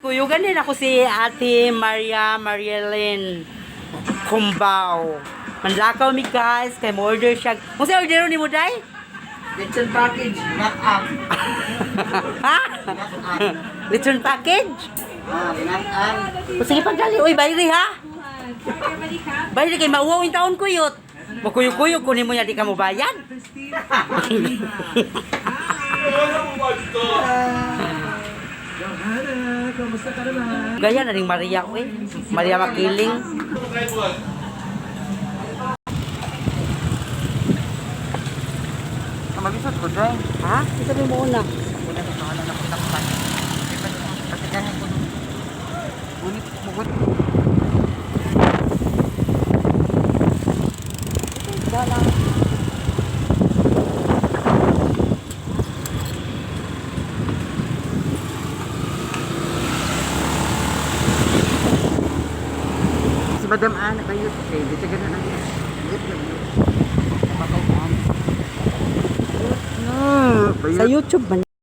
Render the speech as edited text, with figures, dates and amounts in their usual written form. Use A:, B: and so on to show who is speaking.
A: Kuyugan din ako si Ate Maria Marielyn Kumbao. Manlakaw mi, guys, kay mo order siya. Kung sa order ni mo, day?
B: Lechon package, knock up.
A: Ha? Lechon package?
B: Ah, knock up.
A: O sige, pagdali. Uy, bayri ha? Bayri kay mauwaw yung taon ko yut. Makuyog-kuyog, kunin mo niya, di ka mo bayad.
C: Johanna, kamusta ka naman?
A: Gaya na rin Maria ko eh. Maria Makiling.
B: Mabisot ko, Dre.
A: Ha? Isabi mo una.
B: Una sa pangalan ng pinakpan. Patigahin ko. Gunit, mugot. Si Madam Ana kayo kay di siya ganun ang bayot na bayot.
A: Sa YouTube man.